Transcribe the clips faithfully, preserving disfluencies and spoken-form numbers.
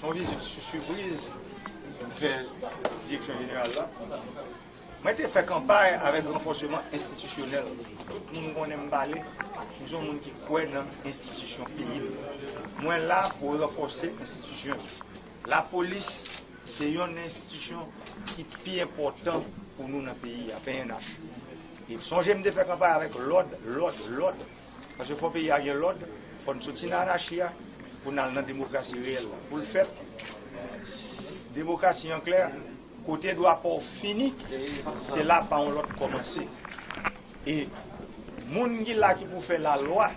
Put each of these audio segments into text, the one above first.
Yon vizit sou sipriz m fè direksyon jeneral la. Mwen te fè kanpay avèk ranfòsman enstitisyonèl. Tout moun konnen m pale, m se yon moun ki kwè nan enstitisyon peyi m. Mwen la pou ranfòse enstitisyon yo. Lapolis se youn nan enstitisyon ki pi enpòtan pou nou nan peyi a, P N H. E sonje m te fè kanpay avèk lòd, lòd, lòd. Paske fò peyi a gen lòd, fò n soti nan anachi a pou n al nan demokrasi reyèl la. Pou l fèt, s- demokrasi an klè, kote dwa pa w fini, se la pa yon lòt kòmanse. E moun ki la ki pou fè lalwa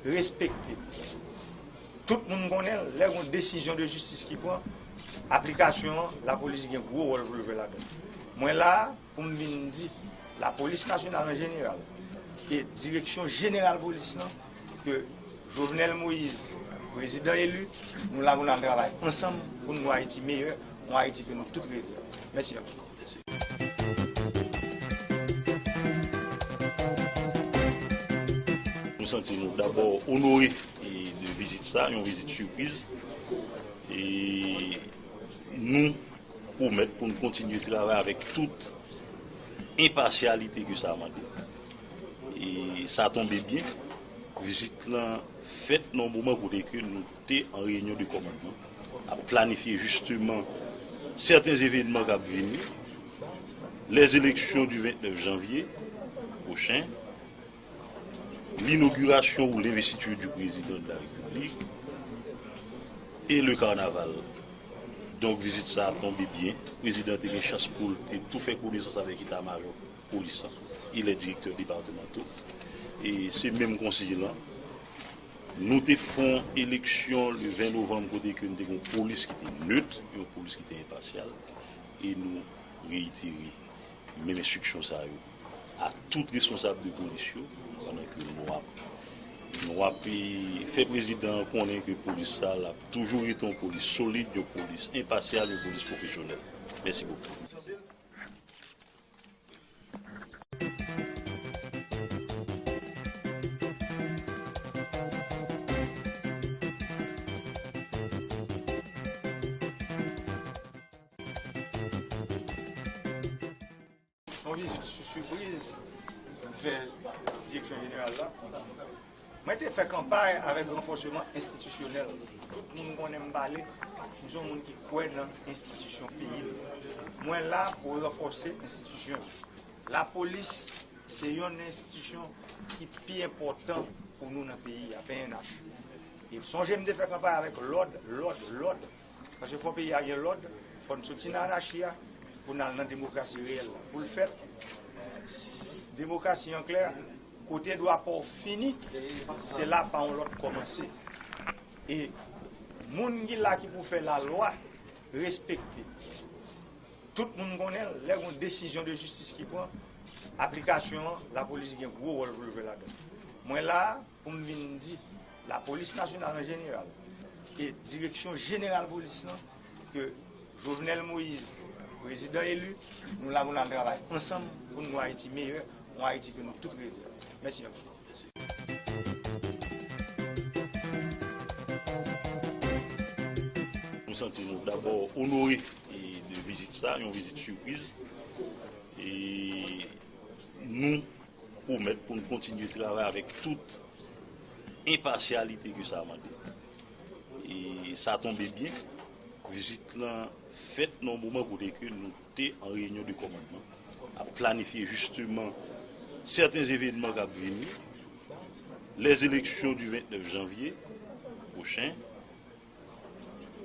respekte. Tout moun konnen, lè gen yon desizyon de jistis ki pran, aplikasyon an, lapolis gen gwo wòl pou l jwe ladan. Mwen la pou m vin di lapolis nasyonal an jeneral e direksyon jeneral polis lan ke Jovenel Moïse, prezidan eli, nou la pou n al travay ansanm pou n yon Ayiti meyè, yon Ayiti ke nou tout reve. Mèsi anpil. Nou santi nou dabò onore e de vizit sa, yon vizit sipriz. E nou pwomèt pou n kontinye travay avèk tout enpasyalite ke sa mande. E sa tonbe byen, vizit lan fèt nan yon moman kote ke nou te an reyinyon de kòmandman, ap planifye jisteman sèten evènman k ap vini, les élections du vingt-neuf janvye pwochen, l'inauguration ou l'investiture du président de la République et le carnaval. Donk, vizit sa a tonbe byen. Prezidan te gen chans pou l te tou fè konesans avèk eta majò polis lan e lè direktè depatmantal. E se menm konsiy lan. Nou te fè yon eleksyon le ven novanm kote ke n te gen yon polis ki te nèt, yon polis ki te enpasyal. E nou reyitere menm enstriksyon sa yo a tout responsab de polis yo, pandan ke nou ap, nou ap, e, fè prezidan an konnen ke polis sa l ap toujou rete yon polis solid, yon polis enpasyal, yon polis pwofesyonèl. Mèsi bokou. Yon vizit sou sipriz m fè direksyon jeneral la. Mwen te fè kanpay avèk ranfòsman enstitisyonèl. Tout moun konnen m pale, m se yon moun ki kwè nan enstitisyon peyi m. Mwen la pou ranfòse enstitisyon yo. Lapolis se youn nan enstitisyon ki pi enpòtan pou nou nan peyi a, P N H. E sonje m te fè kanpay avèk lòd, lòd, lòd. Paske fò peyi a gen lòd, fò n soti nan anachi a pou n al nan demokrasi reyèl la. Pou l fèt, s- demokrasi an klè, kote dwa pa w fini, se la pa yon lòt kòmanse. E moun ki la ki pou fè lalwa respekte. Tout moun konnen, lè gen yon desizyon de jistis ki pran, aplikasyon an, lapolis gen gwo wòl pou l jwe ladan. Mwen la pou m vin di lapolis nasyonal an jeneral e direksyon jeneral polis lan ke Jovenel Moïse, prezidan eli, nou la pou n al travay ansanm pou n yon Ayiti meyè, yon Ayiti ke nou tout reve. Mèsi anpil. Nou santi nou dabò onore e de vizit sa, yon vizit sipriz. E nou pwomèt pou n kontinye travay avèk tout enpasyalite ke sa mande. E sa tonbe byen, vizit lan fèt nan yon moman kote ke nou te an reyinyon de kòmandman, ap planifye jisteman sèten evènman k ap vini, les élections du vingt-neuf janvier prochain,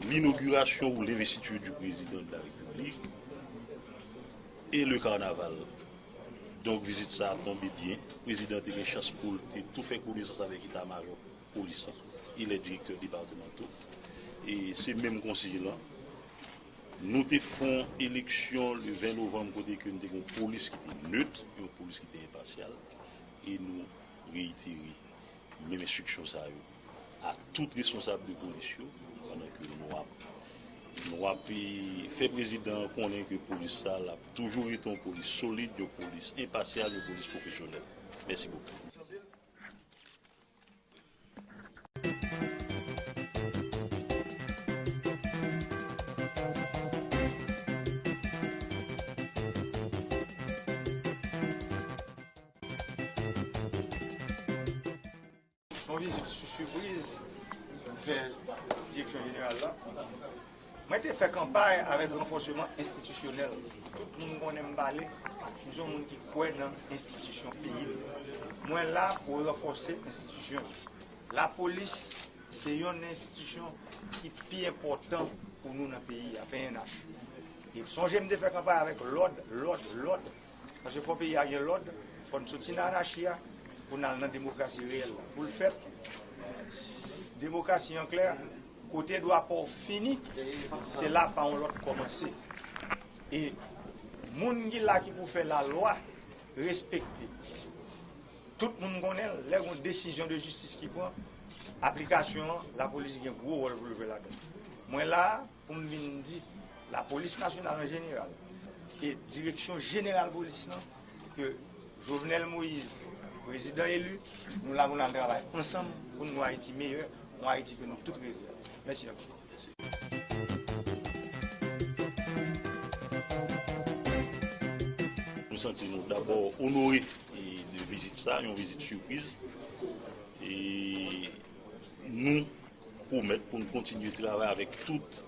l'inauguration ou l'investiture du président de la République et le carnaval. Donk, vizit sa a tonbe byen. Prezidan te gen chans pou l te tou fè konesans avèk eta majò polis lan e lè direktè depatmantal. E se menm konsiy lan. Nou te fè yon eleksyon le ven novanm kote ke n te gen yon polis ki te nèt, yon polis ki te enpasyal, e nou reyitere menm enstriksyon sa yo a tout responsab de polis yo, pandan ke nou ap, nou ap, e, fè prezidan an konnen ke polis sa l ap toujou rete yon polis solid, yon polis enpasyal, yon polis pwofesyonèl. Mèsi bokou. Vizit sou sipriz m fè direksyon jeneral la. Mwen te fè kanpay avèk ranfòsman enstitisyonèl. Tout moun konnen m pale, m se yon moun ki kwè nan enstitisyon peyi m. Mwen la pou ranfòse enstitisyon yo. Lapolis se yonn nan enstitisyon ki pi enpòtan pou nou nan peyi a, P N H. E sonje m te fè kanpay avèk lòd, lòd, lòd. Paske fò peyi a gen lòd, fò n soti nan anachi a pou n al nan demokrasi reyèl la. Pou l fèt, s- demokrasi an klè, kote dwa pa w fini, se la pa yon lòt kòmanse. E moun ki la ki pou fè lalwa respekte. Tout moun konnen l, lè gon desizyon de jistis ki pran, aplikasyon an, lapolis gen gwo wòl pou l jwe ladan l. Mwen la pou m vin di lapolis nasyonal an jeneral e direksyon jeneral polis lan ke Jovenel Moïse, prezidan eli, nou la pou n al travay ansanm pou n yon Ayiti meyè, yon Ayiti ke nou tout reve. Mèsi anpil. Nou santi nou dabò onore e, de vizit sa, yon vizit sipriz. E nou pwomèt pou n kontinye travay avèk tout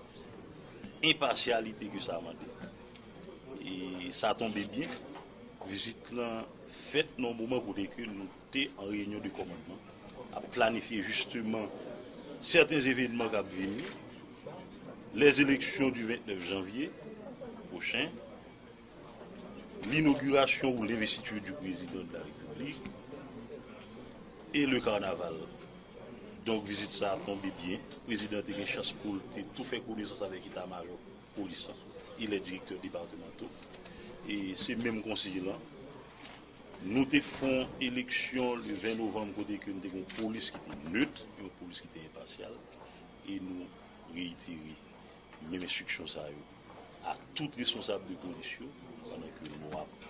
enpasyalite ke sa mande. E sa tonbe byen, vizit lan fèt nan yon moman kote ke nou te an reyinyon de kòmandman, ap planifye jisteman sèten evènman k ap vini, les élections du vingt-neuf janvye pwochen, l'inauguration ou l'investiture du président de la République et le carnaval. Donk, vizit sa a tonbe byen. Prezidan te gen chans pou l te tou fè konesans avèk eta majò polis lan e lè direktè depatmantò. E se menm konsèy lan. Nou te fè yon eleksyon le ven novanm kote ke nou te gen yon polis ki te nèt, yon polis ki te enpasyal. E nou reyitere menm enstriksyon sa yo ak tout responsab de polis yo, pandan ke nou ap,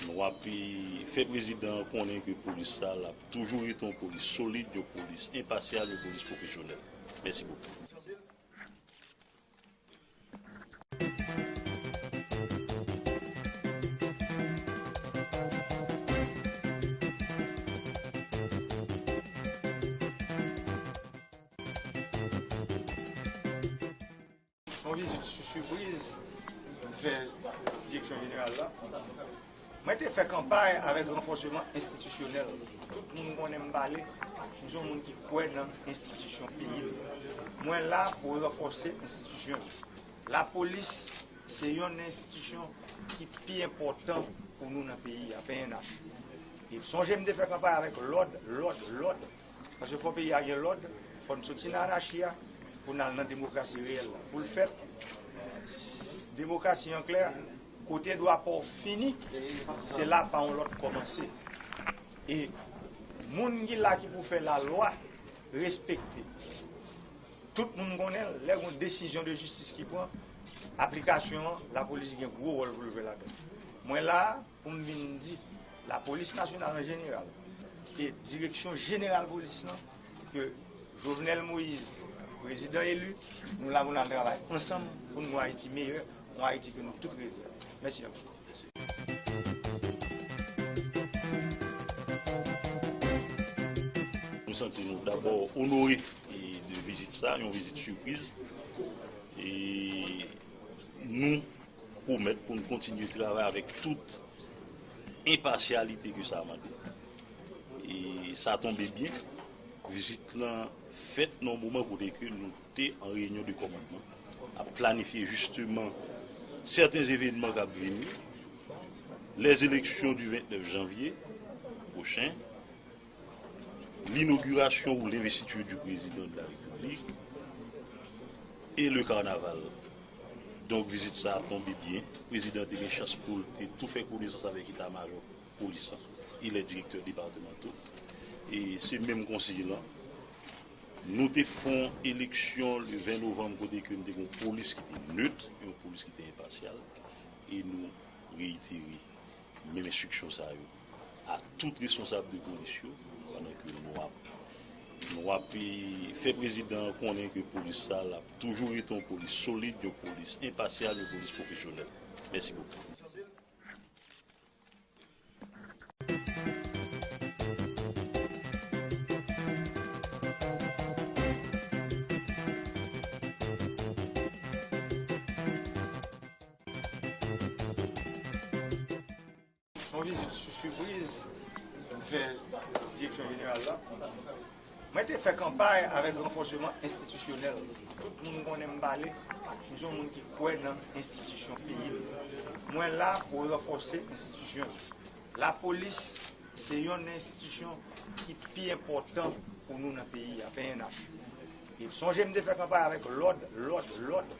nou ap, e, fè prezidan an konnen ke polis sa l ap toujou rete yon polis solid, yon polis enpasyal, yon polis pwofesyonèl. Mèsi bokou. Yon vizit sou sipriz m fè direksyon jeneral la. Mwen te fè kanpay avèk ranfòsman enstitisyonèl. Tout moun konnen m pale, m se yon moun ki kwè nan enstitisyon peyi m. Mwen la pou ranfòse enstitisyon yo. Lapolis se yonn nan enstitisyon ki pi enpòtan pou nou nan peyi a, P N H. E sonje m te fè kanpay avèk lòd, lòd, lòd. Paske fò peyi a gen lòd, fò n soti nan anachi a pou n al nan demokrasi reyèl la. Pou l fèt, s- demokrasi an klè, kote dwa pa w fini, se la pa yon lòt kòmanse. E moun ki la ki pou fè lalwa respekte. Tout moun konnen l, lè gon desizyon de jistis ki pran, aplikasyon an, lapolis gen gwo wòl pou l jwe ladan l. Mwen la pou m vin di lapolis nasyonal an jeneral e direksyon jeneral polis lan ke Jovenel Moïse, prezidan eli, nou la pou n al travay ansanm pou n gon Ayiti meyè, yon Ayiti ke nou tout reve. Mèsi anpil. Nou santi nou dabò onore e, de vizit sa, yon vizit sipriz. E nou pwomèt pou n kontinye travay avèk tout enpasyalite ke sa mande. E sa tonbe byen, vizit lan fèt nan yon moman kote ke nou te an reyinyon de kòmandman, ap planifye jisteman sèten evènman k ap vini, les élections du vingt-neuf janvier prochain, l'inauguration ou l'investiture du président de la République et le carnaval. Donk, vizit sa a tonbe byen. Prezidan te gen chans pou l te tou fè konesans avèk eta majò polis lan e lè direktè depatmantò. E se menm konsèy lan. Nou te fè yon eleksyon le ven novanm kote ke nou te gen yon polis ki te nèt, yon polis ki te enpasyal. E nou reyitere menm enstriksyon sa yo ak tout responsab de polis yo, pandan ke nou ap, nou ap, e, fè prezidan an konnen ke polis sa l ap toujou rete yon polis solid, yon polis enpasyal, yon polis pwofesyonèl. Mèsi bokou. Yon vizit sou sipriz m fè direksyon jeneral la. Mwen te fè kanpay avèk ranfòsman enstitisyonèl. Tout moun konnen m pale, m se yon moun ki kwè nan enstitisyon peyi m. Mwen la pou ranfòse enstitisyon yo. Lapolis se yonn nan enstitisyon ki pi enpòtan pou nou nan peyi a, P N H. E sonje m te fè kanpay avèk lòd, lòd, lòd.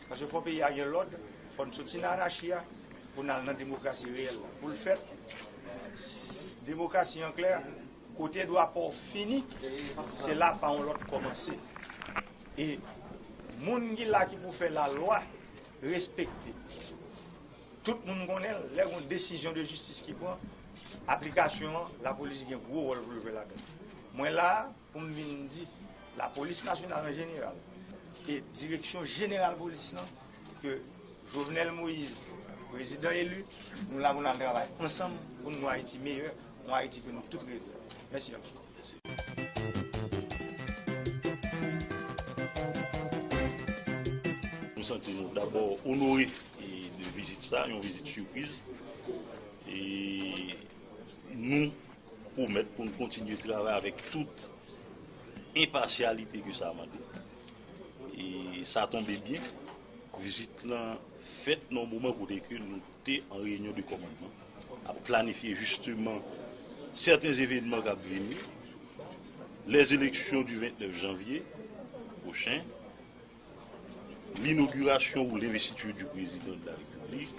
Paske fò peyi a gen lòd, fò n soti nan anachi a pou n al nan demokrasi reyèl la. Pou l fèt, s- demokrasi an klè, kote dwa pa w fini, se la pa yon lòt kòmanse. E moun ki la ki pou fè lalwa respekte. Tout moun konnen l, lè gen yon desizyon de jistis ki pran, aplikasyon an, lapolis gen gwo wòl pou l jwe ladan l. Mwen la a pou m vin di lapolis nasyonal an jeneral e direksyon jeneral polis lan ke Jovenel Moïse, prezidan eli, nou la pou n al travay ansanm pou n gen yon Ayiti meyè, yon Ayiti ke nou tout rele. Mèsi anpil. Nou santi nou dabò onore e, de vizit sa, yon vizit sipriz. E nou pwomèt pou n kontinye travay avèk tout enpasyalite ke sa mande. E sa tonbe byen, vizit lan fèt nan yon moman kote ke nou te an reyinyon de kòmandman, ap planifye jisteman sèten evènman k ap vini, les élections du vingt-neuf janvye pwochen, l'inauguration ou l'investiture du président de la République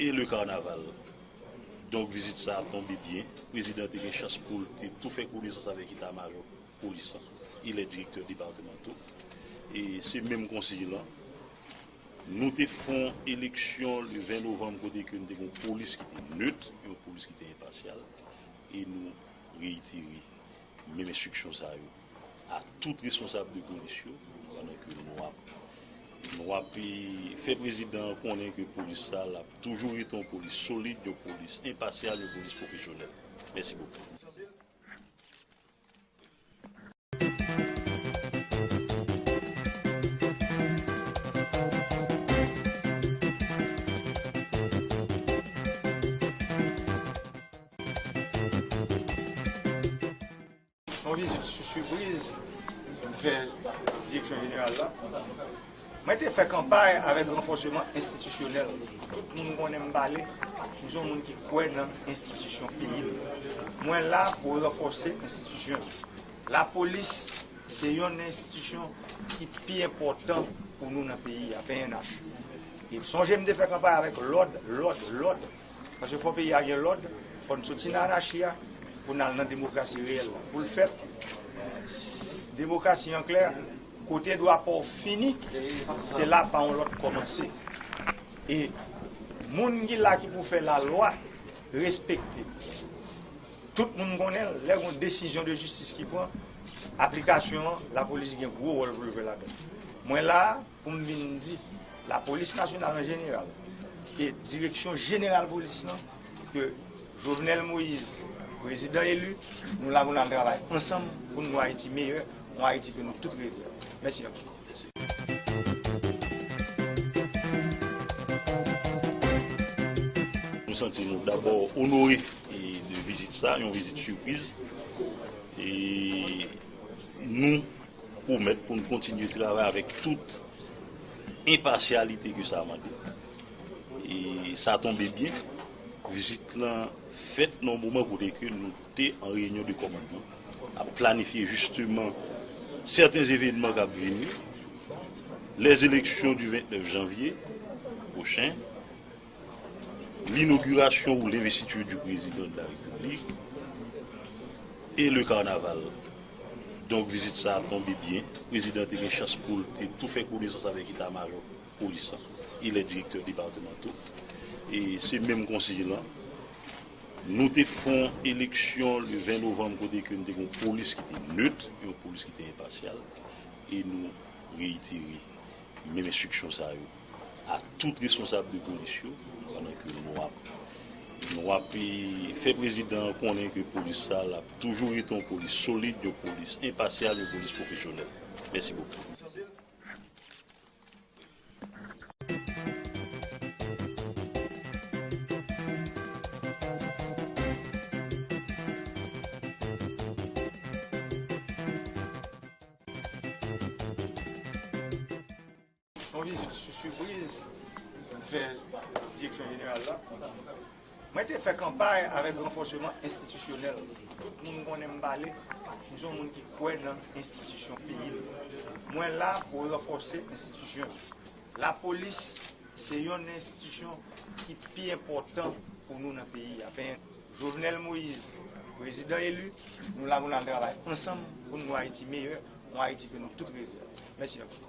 et le carnaval. Donk, vizit sa a tonbe byen. Prezidan te gen chans pou l te tou fè konesans avèk eta majò polis lan e les directeurs départementaux. E se menm konsèy lan. Nou te fè yon eleksyon le ven novanm kote ke nou te gen yon polis ki te nèt, yon polis ki te enpasyal. E nou reitere menm enstriksyon sa yo a tout responsab de polis yo, pandan ke nou ap, nou ap, e, fè prezidan an konnen ke polis sa l ap toujou rete yon polis solid, yon polis enpasyal, yon polis pwofesyonèl. Mèsi bokou. Yon vizit sou sipriz m fè direksyon jeneral la. Mwen te fè kanpay avèk ranfòsman enstitisyonèl. Tout moun konnen m pale, m se yon moun ki kwè nan enstitisyon peyi m. Mwen la pou ranfòse enstitisyon yo. Lapolis se yonn nan enstitisyon ki pi enpòtan pou nou nan peyi a, P N H. E sonje m te fè kanpay avèk lòd, lòd, lòd. Paske fò peyi a gen lòd, fò n soti nan anachi a pou n al nan demokrasi reyèl la. Pou l fèt, s- demokrasi an klè, kote dwa pa w fini, se la pa yon lòt kòmanse. E moun ki la ki pou fè lalwa respekte. Tout moun konnen l, lè gen yon desizyon de jistis ki pran, aplikasyon an, lapolis gen gwo wòl pou l jwe ladan l. Mwen la a pou m vin di lapolis nasyonal an jeneral e direksyon jeneral polis lan ke Jovenel Moïse, prezidan eli, nou la pou n al travay ansanm pou n gen yon Ayiti meyè, yon Ayiti ke nou tout rele. Mèsi anpil. Nou santi nou dabò onore e, de vizit sa, yon vizit sipriz. E nou pwomèt pou n kontinye travay avèk tout enpasyalite ke sa mande. E sa tonbe byen, vizit lan fèt nan yon moman kote ke nou te an reyinyon de kòmandman, ap planifye jisteman sèten evènman k ap vini, les élections du vingt-neuf janvier prochain, l'inauguration ou l'investiture du président de la République et le carnaval. Donk, vizit sa a tonbe byen. Prezidan te gen chans pou l te tou fè konesans avèk eta majò polis lan e les directeurs départementaux. E se menm konsèy lan. Nou te fè yon eleksyon le ven novanm kote ke nou te gen yon polis ki te nèt, yon polis ki te enpasyal. E nou reitere menm enstriksyon sa yo a tout responsab de polis yo, pandan ke nou ap, nou ap, e, fè prezidan an konnen ke polis sa l ap toujou rete yon polis solid, yon polis enpasyal, yon polis pwofesyonèl. Mèsi bokou. Yon vizit sou sipriz m fè direksyon jeneral la. Mwen te fè kanpay avèk ranfòsman enstitisyonèl. Tout moun konnen m pale, m se yon moun ki kwè nan enstitisyon peyi m. Mwen la pou ranfòse enstitisyon yo. Lapolis se yonn nan enstitisyon ki pi enpòtan pou nou nan peyi a. Jovenel Moïse, prezidan eli, nou la pou n al travay ansanm pou n gen yon Ayiti meyè, yon Ayiti ke nou tout reve a. Mèsi anpil.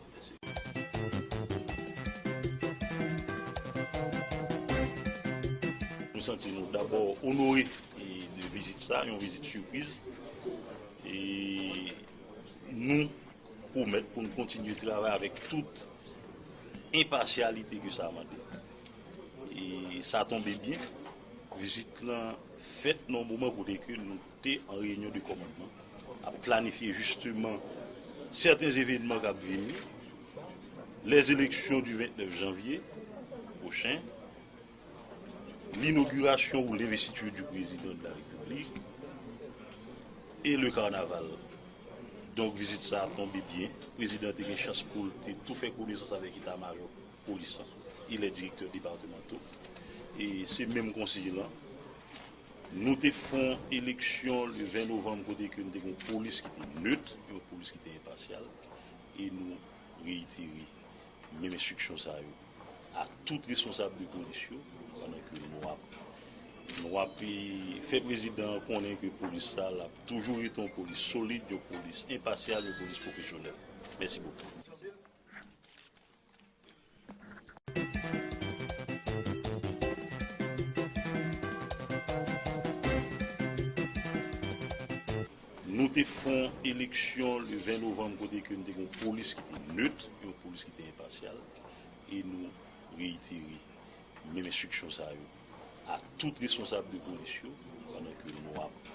Nou santi nou dabò onore e de vizit sa, yon vizit sipriz. E nou pwomèt pou n kontinye travay avèk tout enpasyalite ke sa mande. E sa tonbe byen, vizit lan fèt nan yon moman kote ke nou te an reyinyon de kòmandman, ap planifye jisteman sèten evènman k ap vini, les élections du vingt-neuf janvier prochain, l'inauguration ou l'investiture du président de la République et le carnaval. Donk, vizit sa a tonbe byen. Prezidan te gen chans pou l te tou fè konesans avèk eta majò polis lan. Il est directeur départemental. E se menm konsèy lan. Nou te fè yon eleksyon le ven novanm kote ke nou te gen yon polis ki te net, yon polis ki te enpasyal. E nou reitere menm enstriksyon sa yo a tout responsab de polis yo, pandan ke nou ap, nou ap, e, fè prezidan an konnen ke polis sa l ap toujou rete yon polis solid, yon polis enpasyal, yon polis pwofesyonèl. Mèsi bokou. Nou te fè yon eleksyon le ven novanm kote ke nou te gen yon polis ki te net, yon polis ki te enpasyal, e nou reitere menm enstriksyon sa yo a tout responsab de polis yo, pandan ke nou ap,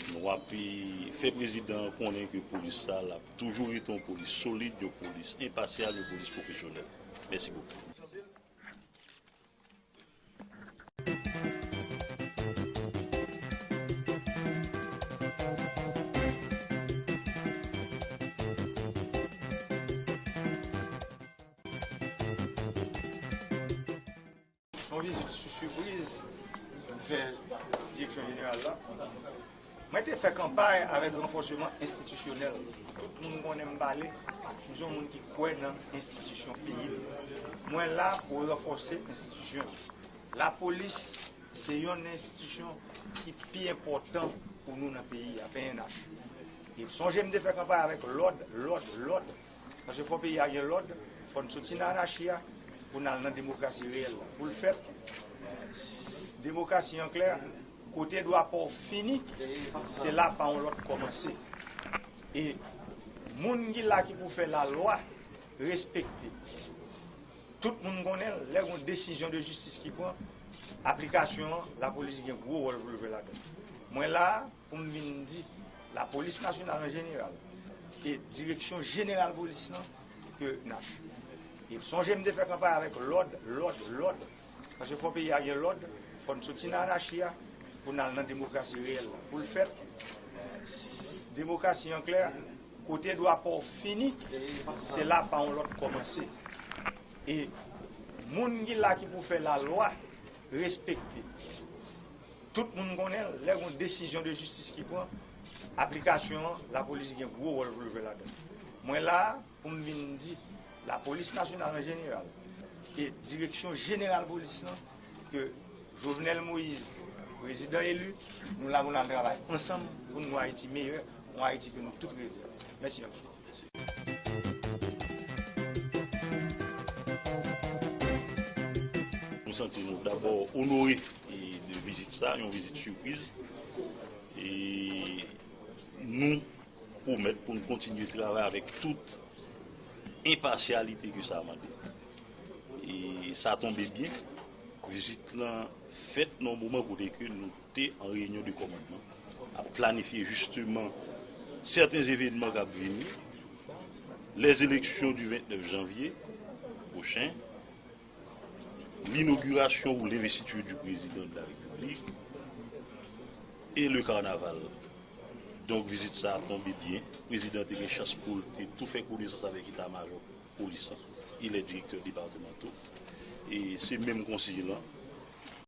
nou ap, e, fè prezidan an konnen ke polis sa l ap toujou rete yon polis solid, yon polis enpasyal, yon polis pwofesyonèl. Mèsi bokou. Yon vizit sou sipriz m fè direksyon jeneral la. Mwen te fè kanpay avèk ranfòsman enstitisyonèl. Tout moun konnen m pale, m se yon moun ki kwè nan enstitisyon peyi m. Mwen la pou ranfòse enstitisyon yo. Lapolis se yonn nan enstitisyon ki pi enpòtan pou nou nan peyi a, P N H. E sonje m te fè kanpay avèk lòd, lòd, lòd. Paske fò peyi a gen lòd, fò n soti nan anachi a pou n al nan demokrasi reyèl la. Pou l fèt, s-, demokrasi an klè, kote dwa pa w fini, se la pa yon lòt kòmanse. E moun ki la ki pou fè lalwa respekte. Tout moun konnen l, lè gen yon desizyon de jistis ki pran, aplikasyon an, lapolis gen gwo wòl pou l jwe ladan l. Mwen la a, pou m vin di lapolis nasyonal an jeneral e direksyon jeneral polis lan ke n ap. E sonje m te fè kanpay avèk lòd, lòd, lòd. Paske fò peyi a gen lòd, fò n soti nan anachi a pou n al nan demokrasi reyèl la. Pou l fèt, s-, demokrasi an klè, kote dwa pa w fini, se la pa yon lòt kòmanse. E moun ki la ki pou fè lalwa respekte. Tout moun konnen l, lè gen yon desizyon de jistis ki pran, aplikasyon an, lapolis gen gwo wòl pou l jwe ladan l. Mwen la a pou m vin di lapolis nasyonal an jeneral e direksyon jeneral polis lan ke Jovenel Moïse, prezidan eli, nou la pou n al travay ansanm pou n gen yon Ayiti meyè, yon Ayiti ke nou tout reve. Mèsi anpil. Nou santi nou dabò onore e de vizit sa, yon vizit sipriz. E nou pwomèt pou n kontinye travay avèk tout enpasyalite ke sa mande. E sa tonbe byen, vizit lan fèt nan yon moman kote ke nou te an reyinyon de kòmandman, ap planifye jisteman sèten evènman k ap vini, les élections du vingt-neuf janvier prochain, l'inauguration ou l'investiture du président de la République et le carnaval. Donk, vizit sa a tonbe byen. Prezidan te gen chans pou l te tou fè konesans avèk eta majò polis lan. il est directeur départemental. E se menm konsèy lan.